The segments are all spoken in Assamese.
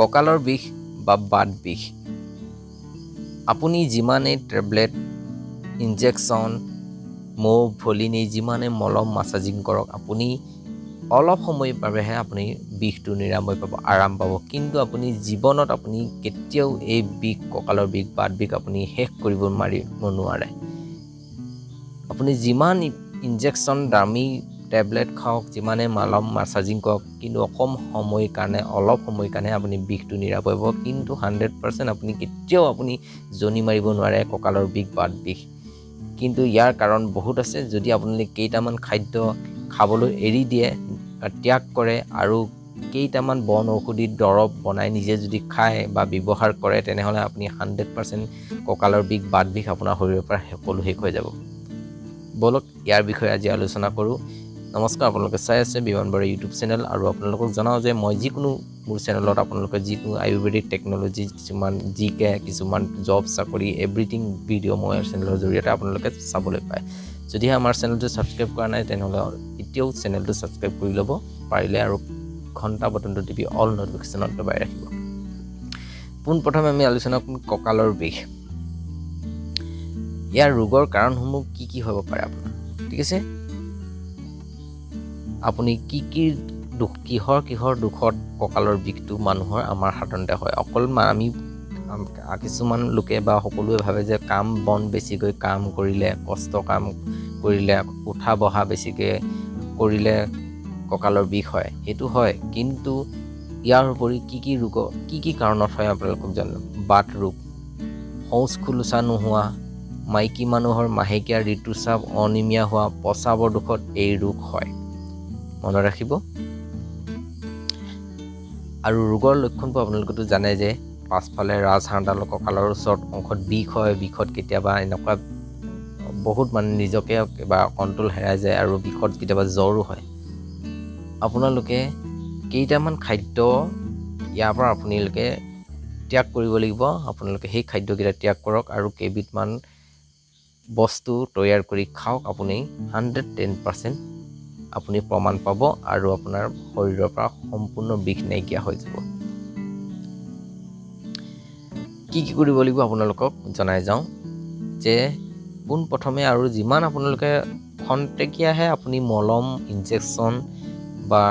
কঁকালৰ বিষ বা বাত বিষ, আপুনি যিমানেই টেবলেট, ইনজেকশ্যন, মুভ, ভলিনি, যিমানে মলম মাছাজিং কৰক, আপুনি অলপ সময়ৰ বাবেহে আপুনি বিষটো নিৰাময় পাব, আৰাম পাব। কিন্তু আপুনি জীৱনত আপুনি কেতিয়াও এই বিষ, কঁকালৰ বিষ, বাত বিষ আপুনি শেষ কৰিব মাৰিব নোৱাৰে। আপুনি যিমান ইনজেকশ্যন, দামী টেবলেট খাওক, যিমানে মলম মাছাজিং কৰক, কিন্তু অকণ সময়ৰ কাৰণে, অলপ সময়ৰ কাৰণে আপুনি বিষটো নিৰাময় পাব। কিন্তু 100% আপুনি কেতিয়াও আপুনি জনি মাৰিব নোৱাৰে কঁকালৰ বিষ, বাত বিষ। কিন্তু ইয়াৰ কাৰণ বহুত আছে। যদি আপোনালোকে কেইটামান খাদ্য খাবলৈ এৰি দিয়ে, ত্যাগ কৰে আৰু কেইটামান বন ঔষধি দৰৱ বনাই নিজে যদি খায় বা ব্যৱহাৰ কৰে, তেনেহ'লে আপুনি 100% কঁকালৰ বিষ, বাত বিষ আপোনাৰ শৰীৰৰ পৰা সকলো শেষ হৈ যাব। ব'লক, ইয়াৰ বিষয়ে আজি আলোচনা কৰোঁ। নমস্কাৰ, আপোনালোকে চাই আছে বিমান বৰা ইউটিউব চেনেল আৰু আপোনালোকক জনাওঁ যে মই যিকোনো মোৰ চেনেলত আপোনালোকে যিকোনো আয়ুৰ্বেদিক টেকন'লজি, কিছুমান জি কে, কিছুমান জব, চাকৰি, এভৰিথিং ভিডিঅ' মই চেনেলৰ জৰিয়তে আপোনালোকে চাবলৈ পায়। যদিহে আমাৰ চেনেলটো ছাবস্ক্ৰাইব কৰা নাই, তেনেহ'লে এতিয়াও চেনেলটো ছাবস্ক্ৰাইব কৰি ল'ব পাৰিলে আৰু ঘণ্টা বটনটো টিপি অল ন'টিফিকেশ্যনত দবাই ৰাখিব। পোনপ্ৰথমে আমি আলোচনা কৰিম কঁকালৰ বিষ। ইয়াৰ ৰোগৰ কাৰণসমূহ কি কি হ'ব পাৰে আপোনাৰ, ঠিক আছে? আপুনি কি কি দুখ, কিহৰ কিহৰ দুখত কঁকালৰ বিষটো মানুহৰ আমাৰ সাধাৰণতে হয়? অকল আমি কিছুমান লোকে বা সকলোৱে ভাবে যে কাম বন বেছিকৈ কাম কৰিলে, কষ্ট কাম কৰিলে, উঠা বহা বেছিকৈ কৰিলে কঁকালৰ বিষ হয়। সেইটো হয়, কিন্তু ইয়াৰ উপৰি কি কি ৰোগৰ কি কি কাৰণত হয় আপোনালোকক জানো। বাত ৰোগ, শৌচ খোলোচা নোহোৱা, মাইকী মানুহৰ মাহেকীয়া ঋতুস্ৰাৱ অনিয়মীয়া হোৱা, প্ৰস্ৰাৱৰ দোষত এই ৰোগ হয়, মনত ৰাখিব। আৰু ৰোগৰ লক্ষণবোৰ আপোনালোকেতো জানে যে পাছফালে ৰাজহাড়ডালৰ কঁকালৰ ওচৰত অংশত বিষ হয়। বিষত কেতিয়াবা এনেকুৱা বহুত মানে নিজকে কিবা কণ্ট্ৰল হেৰাই যায় আৰু বিষত কেতিয়াবা জ্বৰো হয়। আপোনালোকে কেইটামান খাদ্য ইয়াৰ পৰা আপোনালোকে ত্যাগ কৰিব লাগিব। আপোনালোকে সেই খাদ্যকেইটা ত্যাগ কৰক আৰু কেইবিধমান বস্তু তৈয়াৰ কৰি খাওক। আপুনি 110% আপুনি প্ৰমাণ পাব আৰু আপোনাৰ শৰীৰৰ পৰা সম্পূৰ্ণ বিষ নাইকিয়া হৈ যাব। কি কি কৰিব লাগিব আপোনালোকক জনাই যাওঁ যে পোনপ্ৰথমে আৰু যিমান আপোনালোকে খন্তেকীয়াহে আপুনি মলম, ইনজেকশ্যন বা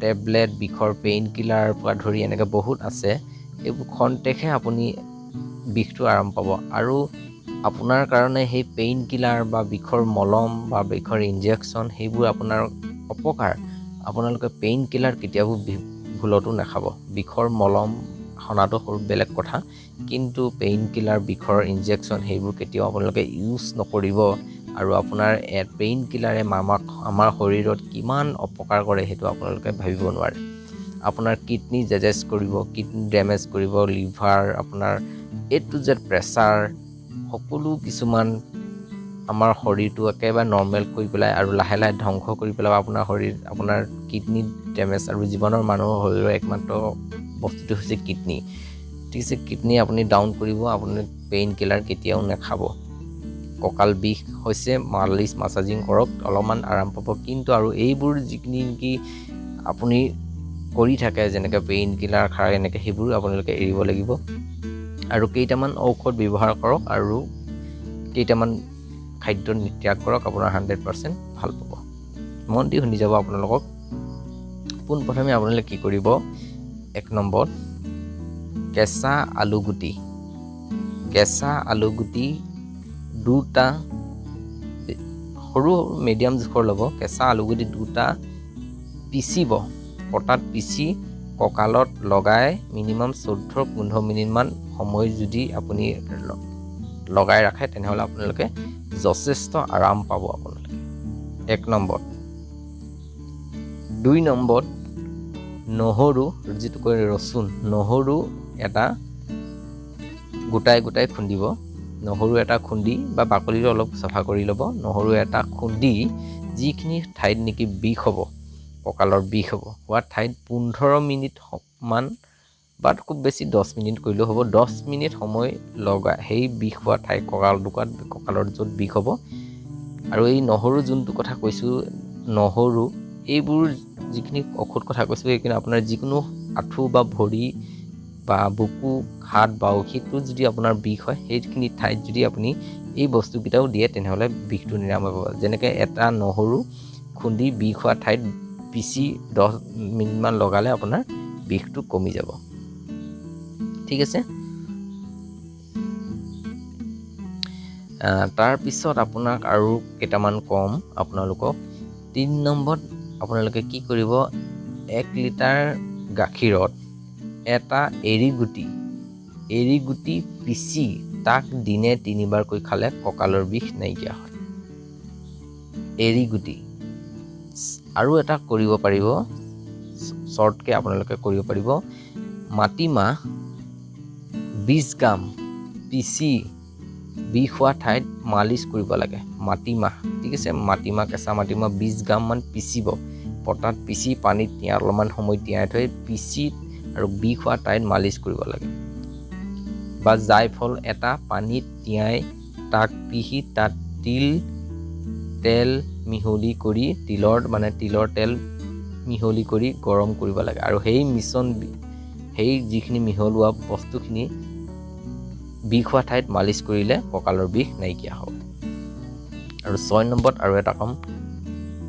টেবলেট, বিষৰ পেইন কিলাৰ পৰা ধৰি এনেকৈ বহুত আছে, সেইবোৰ খন্তেকহে আপুনি বিষটো আৰাম পাব। আৰু আপোনাৰ কাৰণে সেই পেইন কিলাৰ বা বিষৰ মলম বা বিষৰ ইনজেকশ্যন সেইবোৰ আপোনাৰ অপকাৰ। আপোনালোকে পেইন কিলাৰ কেতিয়াও ভুলতো নাখাব। বিষৰ মলম সনাটো সৰু বেলেগ কথা, কিন্তু পেইন কিলাৰ, বিষৰ ইনজেকশ্যন সেইবোৰ কেতিয়াও আপোনালোকে ইউজ নকৰিব। আৰু আপোনাৰ পেইন কিলাৰে আমাৰ শৰীৰত কিমান অপকাৰ কৰে সেইটো আপোনালোকে ভাবিব নোৱাৰে। আপোনাৰ কিডনী ডেমেজ কৰিব, কিডনী ডেমেজ কৰিব, লিভাৰ, আপোনাৰ এ টু জেড প্ৰেছাৰ, সকলো কিছুমান আমাৰ শৰীৰটো একেবাৰে নৰ্মেল কৰি পেলাই আৰু লাহে লাহে ধ্বংস কৰি পেলাব আপোনাৰ শৰীৰ, আপোনাৰ কিডনী ডেমেজ। আৰু জীৱনৰ মানুহৰ শৰীৰৰ একমাত্ৰ বস্তুটো হৈছে কিডনী, ঠিক আছে? কিডনী আপুনি ডাউন কৰিব, আপুনি পেইন কিলাৰ কেতিয়াও নাখাব। কঁকাল বিষ হৈছে, মালিচ মাছাজিং কৰক, অলপমান আৰাম পাব। কিন্তু আৰু এইবোৰ যিখিনি নেকি আপুনি কৰি থাকে, যেনেকৈ পেইন কিলাৰ খায় এনেকৈ, সেইবোৰ আপোনালোকে এৰিব লাগিব আৰু কেইটামান ঔষধ ব্যৱহাৰ কৰক আৰু কেইটামান খাদ্য ত্যাগ কৰক, আপোনাৰ 100% ভাল পাব। মন দি শুনি যাব আপোনালোকক। পোনপ্ৰথমে আপোনালোকে কি কৰিব, এক নম্বৰত কেঁচা আলুগুটি, কেঁচা আলুগুটি দুটা সৰু মিডিয়াম জোখৰ ল'ব। কেঁচা আলুগুটি দুটা পিচিব, পটাত পিচি কঁকালত লগাই মিনিমাম 14-15 মিনিটমান সময় যদি আপুনি লগাই ৰাখে, তেনেহ'লে আপোনালোকে যথেষ্ট আৰাম পাব আপোনালোকে, এক নম্বৰ। দুই নম্বৰত নহৰু, যিটো কয় ৰচুন, নহৰু এটা গোটাই গোটাই খুন্দিব। নহৰু এটা খুন্দি বা বাকলিটো অলপ চাফা কৰি ল'ব। নহৰু এটা খুন্দি যিখিনি ঠাইত নেকি বিষ হ'ব, কঁকালৰ বিষ হ'ব, হোৱা ঠাইত 15 মিনিট মান বা খুব বেছি 10 মিনিট কৰিলেও হ'ব, 10 মিনিট সময় লগাই সেই বিষ হোৱা ঠাই, কঁকাল টুকুৰাত, কঁকালৰ য'ত বিষ হ'ব। আৰু এই নহৰু যোনটো কথা কৈছোঁ, নহৰু এইবোৰ যিখিনি ঔষধ কথা কৈছোঁ, সেইখিনি আপোনাৰ যিকোনো আঁঠু বা ভৰি বা বুকু, হাত, বাউসীটো যদি আপোনাৰ বিষ হয়, সেইখিনি ঠাইত যদি আপুনি এই বস্তুকেইটাও দিয়ে তেনেহ'লে বিষটো নিৰাময় পাব। যেনেকৈ এটা নহৰু খুন্দি বিষ হোৱা ঠাইত পিচি 10 মিনিটমান লগালে আপোনাৰ বিষটো কমি যাব। ঠিক আছে। তাৰপিছত আপোনাক আৰু কেইটামান ক'ম আপোনালোকক। 3 নম্বৰত আপোনালোকে কি কৰিব, 1 লিটাৰ গাখীৰত এটা এৰী গুটি পিচি তাক দিনে 3বাৰকৈ খালে কঁকালৰ বিষ নাইকিয়া হয়। এৰী গুটি। আৰু এটা কৰিব পাৰিব, শ্বৰ্টকৈ আপোনালোকে কৰিব পাৰিব, মাটিমাহ 20 গ্ৰাম পিচি বিষ হোৱা ঠাইত মালিচ কৰিব লাগে। মাটিমাহ, ঠিক আছে, মাটিমাহ, কেঁচা মাটিমাহ 20 গ্ৰামমান পিচিব, পটাত পিচি পানীত তিয়াই অলপমান সময় তিয়াই থৈ পিচি আৰু বিষ হোৱা ঠাইত মালিচ কৰিব লাগে। বা জাইফল এটা পানীত তিয়াই তাক পিহি তাত তিল তেল মিহলি কৰি, তিলৰ মানে তিলৰ তেল মিহলি কৰি গৰম কৰিব লাগে। আৰু সেই মিশ্ৰণ, সেই যিখিনি মিহলোৱা বস্তুখিনি বিষ হোৱা ঠাইত মালিচ কৰিলে কঁকালৰ বিষ নাইকিয়া হ'ব। আৰু 6 নম্বৰত আৰু এটা ক'ম,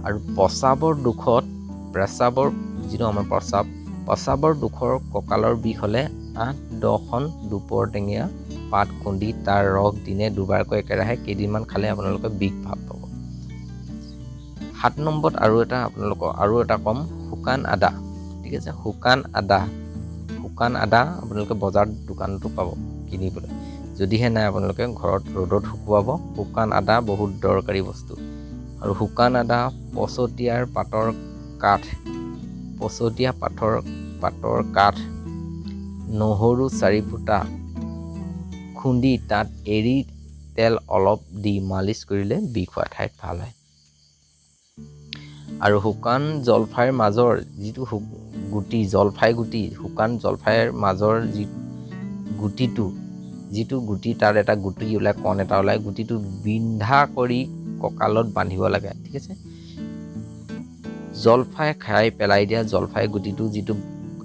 আৰু প্ৰস্ৰাৱৰ দুখত, প্ৰস্ৰাৱৰ যিটো আমাৰ প্ৰস্ৰাৱ, প্ৰস্ৰাৱৰ দুখৰ কঁকালৰ বিষ হ'লে 8-10খন দুপৰ টেঙীয়া পাত খুন্দি তাৰ ৰস দিনে দুবাৰকৈ একেৰাহে কেইদিনমান খালে আপোনালোকে বিষ ভাল পাব। 7 নম্বৰত আৰু এটা আপোনালোকক আৰু এটা ক'ম, শুকান আদা। ঠিক আছে, শুকান আদা, শুকান আদা আপোনালোকে বজাৰত দোকানতো পাব কিনিবলৈ, যদিহে নাই আপোনালোকে ঘৰত ৰ'দত শুকুৱাব। শুকান আদা বহুত দৰকাৰী বস্তু। আৰু শুকান আদা, পচতীয়াৰ পাতৰ কাঠ, পচতীয়া পাতৰ কাঠ, নহৰু 4 ফুটা খুন্দি তাত এৰী তেল অলপ দি মালিচ কৰিলে বিষ হোৱা ঠাইত ভাল হয়। আৰু শুকান জলফাইৰ মাজৰ যিটো গুটি, জলফাই গুটি, শুকান জলফাইৰ মাজৰ যি গুটিটো, যিটো গুটি, তাৰ এটা গুটি ওলায়, কণ এটা ওলায়, গুটিটো বিন্ধা কৰি কঁকালত বান্ধিব লাগে। ঠিক আছে, জলফাই খাই পেলাই দিয়া জলফাই গুটিটো যিটো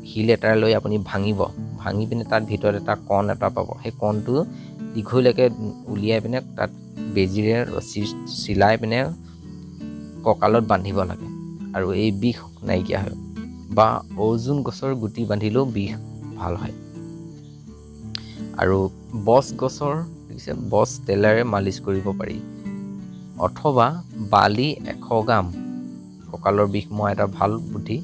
শিল এটাৰ লৈ আপুনি ভাঙিব, ভাঙি পিনে তাত ভিতৰত এটা কণ এটা পাব, সেই কণটো দীঘলীয়াকৈ উলিয়াই পিনে তাত বেজীৰে ৰছী চিলাই পিনে কঁকালত বান্ধিব লাগে আৰু এই বিষ নাইকিয়া হয়। বা অৰ্জুন গছৰ গুটি বান্ধিলেও বিষ ভাল হয়। আৰু বচ গছৰ, দেখিছে, বচ তেলেৰে মালিচ কৰিব পাৰি। অথবা বালি 100 গ্ৰাম, কঁকালৰ বিষ মই এটা ভাল বুদ্ধি,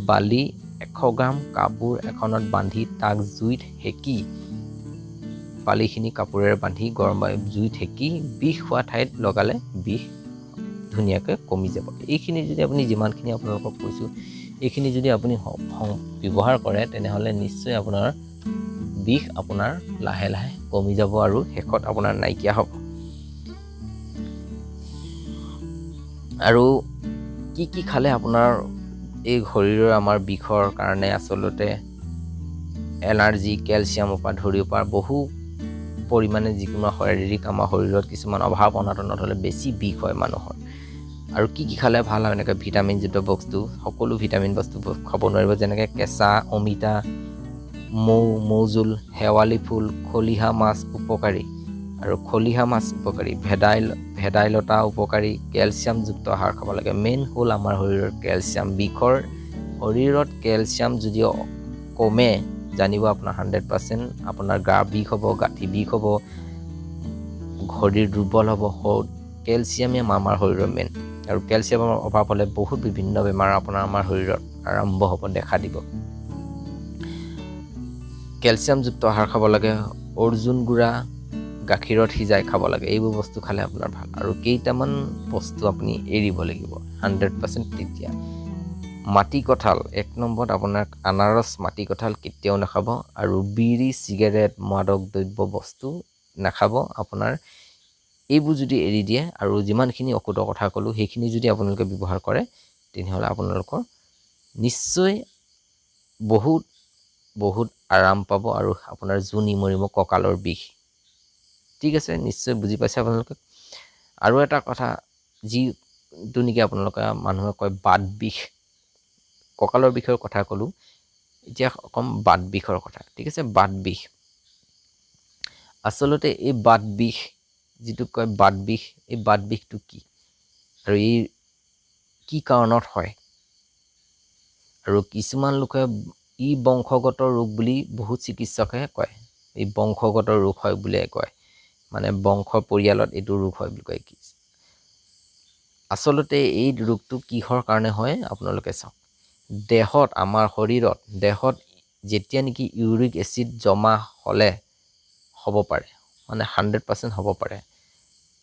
বালি 100 গ্ৰাম কাপোৰ এখনত বান্ধি তাক জুইত সেকি, বালিখিনি কাপোৰেৰে বান্ধি গৰম জুইত সেকি বিষ হোৱা ঠাইত লগালে বিষ ধুনীয়াকৈ কমি যাব। এইখিনি যদি আপুনি, যিমানখিনি আপোনালোকক কৈছোঁ, এইখিনি যদি আপুনি ব্যৱহাৰ কৰে তেনেহ'লে নিশ্চয় আপোনাৰ বিষ আপোনাৰ লাহে লাহে কমি যাব আৰু শেষত আপোনাৰ নাইকিয়া হ'ব। আৰু কি কি খালে আপোনাৰ এই শৰীৰৰ আমাৰ বিষৰ কাৰণে আচলতে এলাৰ্জি, কেলছিয়ামৰ পৰা ধৰিব পৰা বহু পৰিমাণে যিকোনো শাৰীৰিক আমাৰ শৰীৰত কিছুমান অভাৱ অনাটনত হ'লে বেছি বিষ হয় মানুহৰ। আৰু কি কি খালে ভাল হয়, এনেকৈ ভিটামিনযুক্ত বস্তু, সকলো ভিটামিন বস্তু খাব নোৱাৰিব, যেনেকৈ কেঁচা অমিতা, মৌ, মৌজোল, শেৱালি ফুল, খলিহা মাছ উপকাৰী, আৰু খলিহা মাছ উপকাৰী, ভেদাইলতা উপকাৰী, কেলছিয়ামযুক্ত আহাৰ খাব লাগে। মেইন হ'ল আমাৰ শৰীৰৰ কেলছিয়াম, বিষৰ শৰীৰত কেলছিয়াম যদি কমে জানিব আপোনাৰ 100% আপোনাৰ গা বিষ হ'ব, গাঁঠি বিষ হ'ব, শৰীৰ দুৰ্বল হ'ব। কেলছিয়ামে আমাৰ শৰীৰৰ মেইন। আৰু কেলছিয়ামৰ অভাৱ হ'লে বহুত বিভিন্ন বেমাৰ আপোনাৰ আমাৰ শৰীৰত আৰম্ভ হ'ব, দেখা দিব। কেলছিয়ামযুক্ত আহাৰ খাব লাগে, অৰ্জুন গুড়া গাখীৰত সিজাই খাব লাগে, এইবোৰ বস্তু খালে আপোনাৰ ভাল। আৰু কেইটামান বস্তু আপুনি এৰিব লাগিব 100% তেতিয়া। মাটি কঁঠাল 1 নম্বৰত আপোনাৰ আনাৰস, মাটি কঁঠাল কেতিয়াও নাখাব। আৰু বিড়ি, চিগাৰেট, মাদক দ্ৰব্য বস্তু নাখাব। আপোনাৰ এইবোৰ যদি এৰি দিয়ে আৰু যিমানখিনি ঔষধৰ কথা ক'লোঁ সেইখিনি যদি আপোনালোকে ব্যৱহাৰ কৰে তেনেহ'লে আপোনালোকৰ নিশ্চয় বহুত বহুত আৰাম পাব আৰু আপোনাৰ জুনি মৰিব কঁকালৰ বিষ। ঠিক আছে, নিশ্চয় বুজি পাইছে আপোনালোকে। আৰু এটা কথা, যিটো নেকি আপোনালোকে মানুহে কয় বাত বিষ, কঁকালৰ বিষৰ কথা ক'লোঁ, এতিয়া কম বাত বিষৰ কথা, ঠিক আছে। বাত বিষ আচলতে এই বাত বিষ যিটো কয় বাত বিষ, এই বাত বিষটো কি আৰু এই কি কাৰণত হয়, আৰু কিছুমান লোকে ই বংশগত ৰোগ বুলি বহুত চিকিৎসকে কয়, এই বংশগত ৰোগ হয় বুলিয়ে কয়, মানে বংশ পৰিয়ালত এইটো ৰোগ হয় বুলি কয়। আচলতে এই ৰোগটো কিহৰ কাৰণে হয় আপোনালোকে চাওক। দেহত, আমাৰ শৰীৰত, দেহত যেতিয়া নেকি ইউৰিক এচিড জমা হ'লে হ'ব পাৰে, মানে 100% হ'ব পাৰে।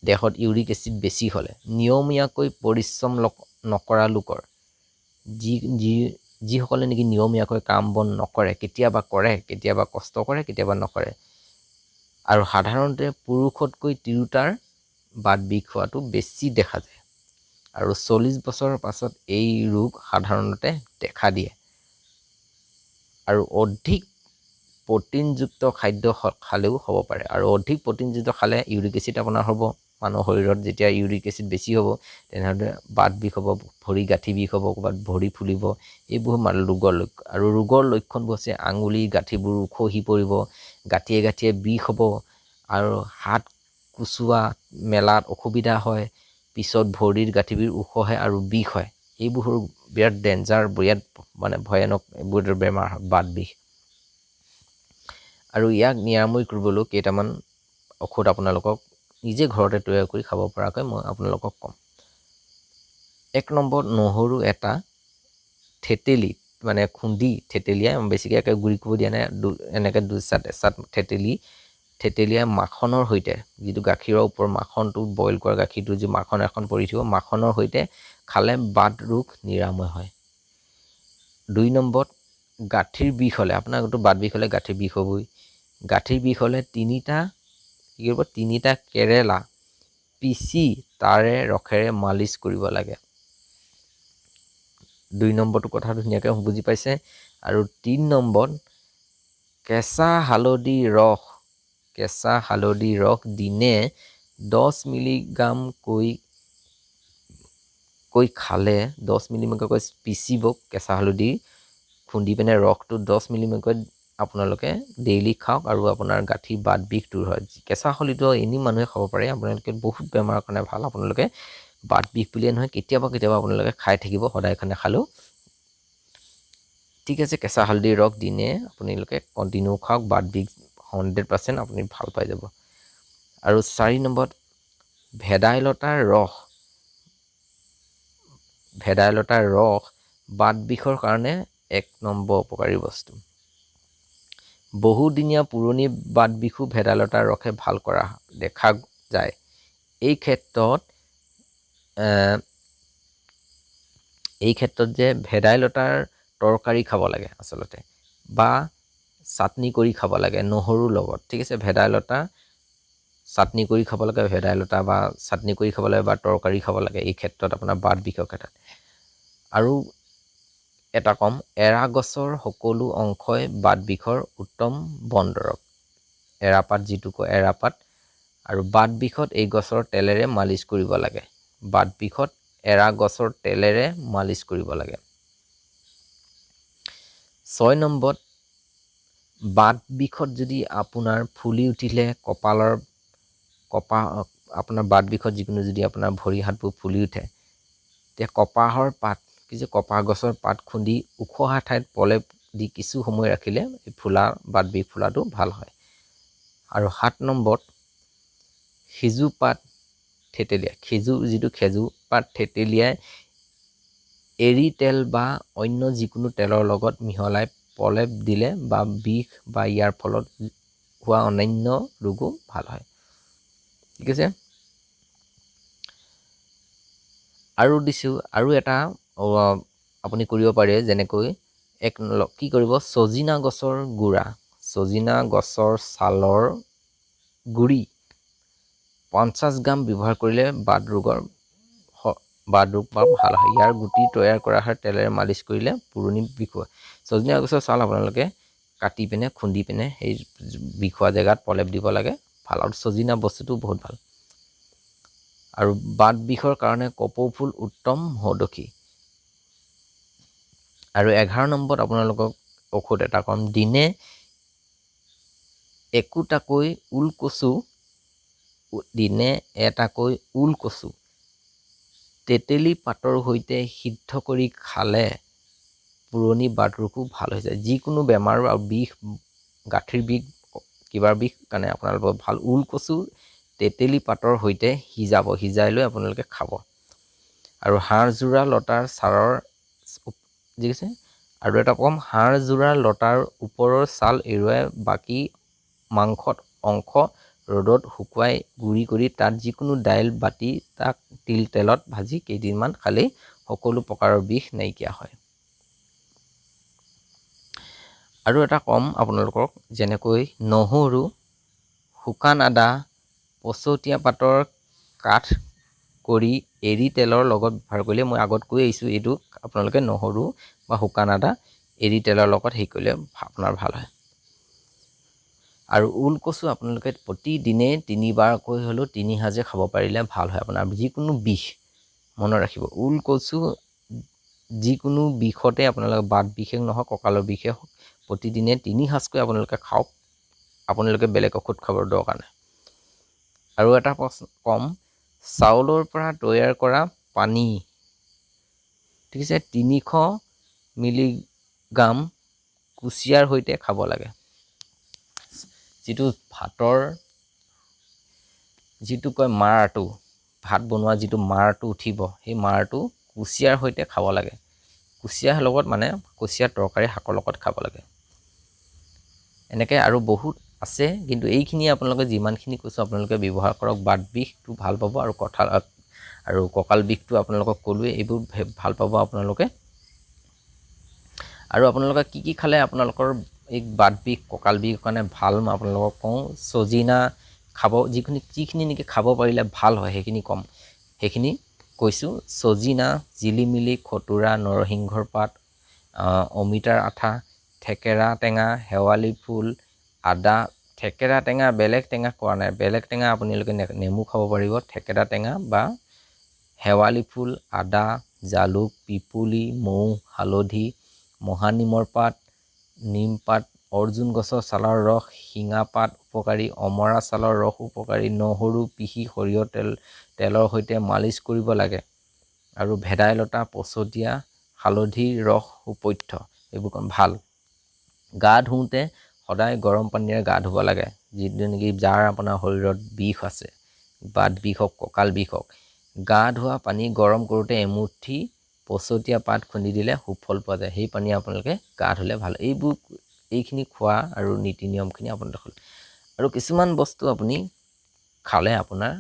দেহত ইউৰিক এচিড বেছি হ'লে, নিয়মীয়াকৈ পৰিশ্ৰম নকৰা লোকৰ, যি যি যিসকলে নেকি নিয়মীয়াকৈ কাম বন নকৰে, কেতিয়াবা কৰে, কেতিয়াবা কষ্ট কৰে, কেতিয়াবা নকৰে, আৰু সাধাৰণতে পুৰুষতকৈ তিৰোতাৰ বাত বিষ হোৱাটো বেছি দেখা যায়, আৰু 40 বছৰৰ পাছত এই ৰোগ সাধাৰণতে দেখা দিয়ে। আৰু অধিক প্ৰ'টিনযুক্ত খাদ্য খালেও হ'ব পাৰে, আৰু অধিক প্ৰ'টিনযুক্ত খালে ইউৰিক এচিড আপোনাৰ হ'ব। মানুহৰ শৰীৰত যেতিয়া ইউৰিক এচিড বেছি হ'ব তেনেহ'লে বাত বিষ হ'ব, ভৰি গাঁঠি বিষ হ'ব, ক'ৰবাত ভৰি ফুলিব, এইবোৰ ৰোগৰ লক্ষণ। আৰু ৰোগৰ লক্ষণবোৰ হৈছে আঙুলি গাঁঠিবোৰ খহি পৰিব, গাঁঠিয়ে গাঁঠিয়ে বিষ হ'ব, আৰু হাত কুচোৱা মেলাত অসুবিধা হয়, পিছত ভৰিৰ গাঁঠিবোৰ ওখহে আৰু বিষ হয়। এইবোৰ বিৰাট ডেঞ্জাৰ, বিৰাট মানে ভয়ানক এইবোৰ বেমাৰ হয় বাত বিষ। আৰু ইয়াক নিৰাময় কৰিবলৈ কেইটামান ঔষধ আপোনালোকক নিজে ঘৰতে তৈয়াৰ কৰি খাব পৰাকৈ মই আপোনালোকক ক'ম। 1 নম্বৰ, নহৰু এটা থেতেলি, মানে খুন্দি থেতেলিয়াই, বেছিকৈ একে গুড়ি কৰিব দিয়া নাই, এনেকৈ দুই চাট এচাট থেতেলিয়াই মাখনৰ সৈতে, যিটো গাখীৰৰ ওপৰত মাখনটো বইল কৰা গাখীৰটো যি মাখন এখন পৰি থাকিব, মাখনৰ সৈতে খালে বাত ৰোগ নিৰাময় হয়। 2 নম্বৰত, গাঁঠিৰ বিষ হ'লে, আপোনাৰতো বাত বিষ হ'লে গাঁঠিৰ বিষ হ'বই। গাঁঠিৰ বিষ হ'লে তিনিটা কি কৰিব, তিনিটা কেৰেলা পিচি তাৰে ৰসেৰে মালিচ কৰিব লাগে। 2 নম্বৰটো কথা ধুনীয়াকৈ বুজি পাইছে। আৰু 3 নম্বৰত, কেঁচা হালধি ৰস, কেঁচা হালধি ৰস দিনে 10 মিলিগ্ৰামকৈ কৈ খালে, 10 মিলিগ্ৰামকৈ পিচিব কেঁচা হালধি খুন্দি পিনে ৰসটো 10 মিলিগ্ৰামকৈ আপোনালোকে ডেইলি খাওক, আৰু আপোনাৰ গাঁঠি বাত বিষ দূৰ হয়। কেঁচা হালধিটো এনি মানুহে খাব পাৰে, আপোনালোকে বহুত বেমাৰৰ কাৰণে ভাল। আপোনালোকে বাত বিষ বুলিয়ে নহয়, কেতিয়াবা কেতিয়াবা আপোনালোকে খাই থাকিব, সদায় নাখালেও ঠিক আছে। কেঁচা হালধিৰ ৰস দিনে আপোনালোকে কণ্টিনিউ খাওক, বাত বিষ 100% আপুনি ভাল পাই যাব। আৰু 4 নম্বৰত, ভেদাইলতাৰ ৰস, ভেদাইলতাৰ ৰস বাত বিষৰ কাৰণে 1 নম্বৰ উপকাৰী বস্তু। বহুদিনীয়া পুৰণি বাত বিষো ভেদাইলতাৰ ৰসে ভাল কৰা দেখা যায়। এই ক্ষেত্ৰত যে ভেদাইলতাৰ তৰকাৰী খাব লাগে আচলতে, বা চাটনি কৰি খাব লাগে নহৰুৰ লগত, ঠিক আছে। ভেদাইলতা চাটনি কৰি খাব লাগে, ভেদাইলতা বা চাটনি কৰি খাব লাগে বা তৰকাৰী খাব লাগে এই ক্ষেত্ৰত আপোনাৰ বাত বিষৰ ক্ষেত্ৰত। আৰু এটা কম, এৰা গছৰ সকলো অংশই বাত বিষৰ উত্তম বন দৰৱ। এৰাপাত যিটো কয়, এৰাপাত। আৰু বাত বিষত এই গছৰ তেলেৰে মালিচ কৰিব লাগে। বাত বিষত এৰা গছৰ তেলেৰে মালিচ কৰিব লাগে। 6 নম্বৰত, বাত বিষত যদি আপোনাৰ ফুলি উঠিলে কপালৰ কপাহ, আপোনাৰ বাত বিষত যিকোনো যদি আপোনাৰ ভৰি হাতবোৰ ফুলি উঠে, তেতিয়া কপাহৰ পাত, কিছু কপাহ গছৰ পাত খুন্দি ওখহা ঠাইত প্ৰলেপ দি কিছু সময় ৰাখিলে এই ফুলা বাত বিষ ফুলাটো ভাল হয়। আৰু 7 নম্বৰত, সিজু পাত থেতেলিয়াই, খেজুৰ যিটো খেজুৰ পাত থেতেলিয়াই এৰী তেল বা অন্য যিকোনো তেলৰ লগত মিহলাই প্ৰলেপ দিলে বা বিষ বা ইয়াৰ ফলত হোৱা অন্যান্য ৰোগো ভাল হয়, ঠিক আছে। আৰু দিছোঁ আৰু এটা আপুনি কৰিব পাৰে, যেনেকৈ এক কি কৰিব, ছজিনা গছৰ গুড়া, ছজিনা গছৰ ছালৰ গুড়ি 50 গ্ৰাম ব্যৱহাৰ কৰিলে বাত ৰোগৰ বাত ৰোগ বা ভাল হয়। ইয়াৰ গুটি তৈয়াৰ কৰা হয় তেলেৰে মালিচ কৰিলে পুৰণি বিষ হয়। ছজিনা গছৰ ছাল আপোনালোকে কাটি পিনে খুন্দি পিনে সেই বিষোৱা জেগাত প্ৰলেপ দিব লাগে, ভাল। আৰু ছজিনা বস্তুটো বহুত ভাল। আৰু বাত বিষৰ কাৰণে কপৌ ফুল উত্তম সৌদখী। আৰু 11 নম্বৰত আপোনালোকক ঔষধ এটা ক'ম, দিনে একোটাকৈ ওলকচু, দিনে এটাকৈ ওলকচু তেতেলী পাতৰ সৈতে সিদ্ধ কৰি খালে পুৰণি বাতৰোগো ভাল হৈ যায়। যিকোনো বেমাৰ আৰু বিষ, গাঁঠিৰ বিষ, কিবাৰ বিষ কাৰণে আপোনালোকৰ ভাল। ওলকচু তেতেলী পাতৰ সৈতে সিজাব, সিজাই লৈ আপোনালোকে খাব। আৰু হাড়যোৰা লতাৰ ছালৰ যি কৈছে, আৰু এটা ক'ম, হাড়যোৰা লতাৰ ওপৰৰ ছাল এৰুৱাই বাকী মাংসত অংশ ৰ'দত শুকুৱাই গুড়ি কৰি তাত যিকোনো দাইল বাতি তাক তিল তেলত ভাজি কেইদিনমান খালেই সকলো প্ৰকাৰৰ বিষ নাইকিয়া হয়। আৰু এটা ক'ম আপোনালোকক, যেনেকৈ নহৰু, শুকান আদা, পচতীয়া পাতৰ কাঠ কৰি এৰী তেলৰ লগত ব্যৱহাৰ কৰিলে, মই আগত কৈ আহিছোঁ এইটো, আপোনালোকে নহৰু বা শুকান আদা এৰী তেলৰ লগত হেৰি কৰিলে আপোনাৰ ভাল হয়। আৰু ওলকচু আপোনালোকে প্ৰতিদিনে তিনিবাৰকৈ হ'লেও তিনি সাঁজে খাব পাৰিলে ভাল হয় আপোনাৰ যিকোনো বিষ। মনত ৰাখিব, ওলকচু যিকোনো বিষতে আপোনালোকে বাত বিষে নহওক, কঁকালৰ বিষে হওক, প্ৰতিদিনে তিনি সাঁজকৈ আপোনালোকে খাওক, আপোনালোকে বেলেগ ঔষধ খাবৰ দৰকাৰ নাই। আৰু এটা প্ৰশ্ন ক'ম, চাউলৰ পৰা তৈয়াৰ কৰা পানী, ঠিক আছে, 300 মিলিগ্ৰাম কুচিয়াৰ সৈতে খাব লাগে। যিটো ভাতৰ যিটো কয় মাৰটো, ভাত বনোৱা যিটো মাৰটো উঠিব, সেই মাৰটো কুচিয়াৰ সৈতে খাব লাগে। কুচিয়াৰ লগত মানে কুচিয়াৰ তৰকাৰী শাকৰ লগত খাব লাগে। এনেকৈ আৰু বহুত আছে, কিন্তু এইখিনি আপোনালোকে যিমানখিনি কৈছোঁ আপোনালোকে ব্যৱহাৰ কৰক, বাত বিষটো ভাল পাব। আৰু কঁঠাল আৰু কঁকাল বিষটো আপোনালোকক ক'লোৱেই, এইবোৰ ভাল পাব আপোনালোকে। আৰু আপোনালোকে কি কি খালে আপোনালোকৰ এই বাত বিষ, কঁকাল বিষ কাৰণে ভাল, মই আপোনালোকক কওঁ। ছজিনা খাব, যিখিনি নেকি খাব পাৰিলে ভাল হয় সেইখিনি ক'ম, সেইখিনি কৈছোঁ। ছজিনা, জিলিমিলি, খটুৰা, নৰসিংহৰ পাত, অমিতাৰ আঠা, থেকেৰা টেঙা, শেৱালি ফুল, আদা। থেকেৰা টেঙা বেলেগ টেঙা কোৱা নাই, বেলেগ টেঙা আপোনালোকে নেমু খাব পাৰিব। থেকেৰা টেঙা বা শেৱালি ফুল, আদা, জালুক, পিপলি, মৌ, হালধি, মহানিমৰ পাত, নিমপাত, অৰ্জুন গছৰ ছালৰ ৰস, শিঙা পাত উপকাৰী, অমৰা ছালৰ ৰস উপকাৰী, নহৰু পিহি সৰিয়হ তেলৰ সৈতে মালিচ কৰিব লাগে। আৰু ভেদাইলতা, পচতীয়া, হালধিৰ ৰস সুপথ্য, এইবোৰ ভাল। গা ধুওঁতে সদায় গৰম পানীৰে গা ধুব লাগে। যিটো নেকি যাৰ আপোনাৰ শৰীৰত বিষ আছে, বাত বিষ হওক, কঁকাল বিষ হওক, গা ধোৱা পানী গৰম কৰোঁতে এমুঠি পচতীয়া পাত খুন্দি দিলে সুফল পোৱা যায়। সেই পানী আপোনালোকে গা ধুলে ভাল। এইখিনি খোৱা আৰু নীতি নিয়মখিনি আপোনালোকে। আৰু কিছুমান বস্তু আপুনি খালে আপোনাৰ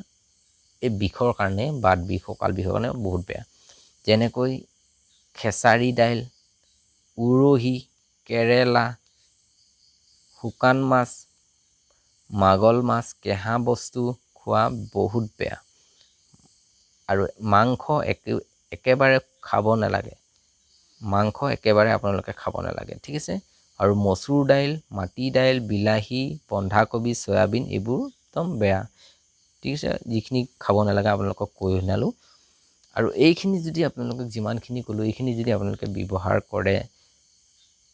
এই বিষৰ কাৰণে, বাত বিষ, কঁকাল বিষৰ কাৰণে বহুত বেয়া। যেনেকৈ খেচাৰি দাইল, উৰহি, কেৰেলা, শুকান মাছ, মাগল মাছ, কেঁহা বস্তু খোৱা বহুত বেয়া। আৰু মাংস একেবাৰে খাব নালাগে, মাংস একেবাৰে আপোনালোকে খাব নালাগে, ঠিক আছে। আৰু মচুৰ দাইল, মাটি দাইল, বিলাহী, বন্ধাকবি, চয়াবিন এইবোৰ একদম বেয়া, ঠিক আছে। যিখিনি খাব নালাগে আপোনালোকক কৈ শুনালোঁ। আৰু এইখিনি যদি আপোনালোকক যিমানখিনি ক'লোঁ, এইখিনি যদি আপোনালোকে ব্যৱহাৰ কৰে,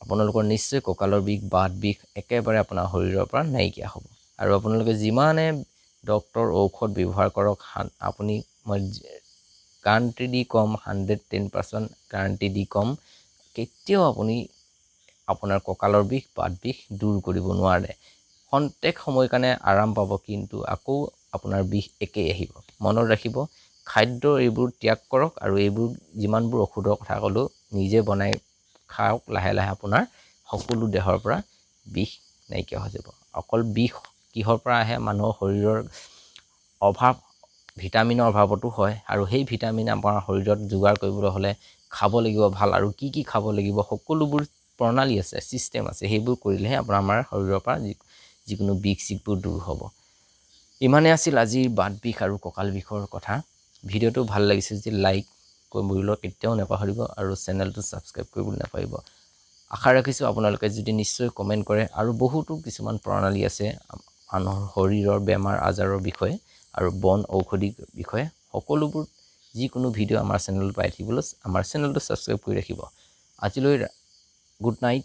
আপোনালোকৰ নিশ্চয় কঁকালৰ বিষ, বাত বিষ একেবাৰে আপোনাৰ শৰীৰৰ পৰা নাইকিয়া হ'ব। আৰু আপোনালোকে যিমানে ডক্তৰ ঔষধ ব্যৱহাৰ কৰক, আপুনি মই গাৰাণ্টি দি ক'ম, 110% গাৰাণ্টি দি ক'ম, কেতিয়াও আপুনি আপোনাৰ কঁকালৰ বিষ, বাত বিষ দূৰ কৰিব নোৱাৰে। খন্তেক সময়ৰ কাৰণে আৰাম পাব, কিন্তু আকৌ আপোনাৰ বিষ একেই আহিব। মনত ৰাখিব, খাদ্য এইবোৰ ত্যাগ কৰক আৰু এইবোৰ যিমানবোৰ ঔষধৰ কথা ক'লোঁ নিজে বনাই খাওক, লাহে লাহে আপোনাৰ সকলো দেহৰ পৰা বিষ নাইকিয়া হৈ যাব। অকল বিষ কিহৰ পৰা আহে? মানুহৰ শৰীৰৰ অভাৱ, ভিটামিনৰ অভাৱতো হয়। আৰু সেই ভিটামিন আমাৰ শৰীৰত যোগাৰ কৰিবলৈ হ'লে খাব লাগিব ভাল। আৰু কি কি খাব লাগিব সকলোবোৰ প্ৰণালী আছে, ছিষ্টেম আছে, সেইবোৰ কৰিলেহে আপোনাৰ আমাৰ শৰীৰৰ পৰা যিকোনো বিষ চিষবোৰ দূৰ হ'ব। ইমানেই আছিল আজিৰ বাত বিষ আৰু কঁকাল বিষৰ কথা। ভিডিঅ'টো ভাল লাগিছে যদি লাইক কৰিবলৈ কেতিয়াও নাপাহৰিব আৰু চেনেলটো ছাবস্ক্ৰাইব কৰিবলৈ নাপাহৰিব। আশা ৰাখিছোঁ আপোনালোকে যদি নিশ্চয় কমেণ্ট কৰে। আৰু বহুতো কিছুমান প্ৰণালী আছে মানুহৰ শৰীৰৰ বেমাৰ আজাৰৰ বিষয়ে আৰু বন ঔষধিৰ বিষয়ে, সকলোবোৰ যিকোনো ভিডিঅ' আমাৰ চেনেলত পাই থাকিবলৈ আমাৰ চেনেলটো ছাবস্ক্ৰাইব কৰি ৰাখিব। আজিলৈ গুড নাইট।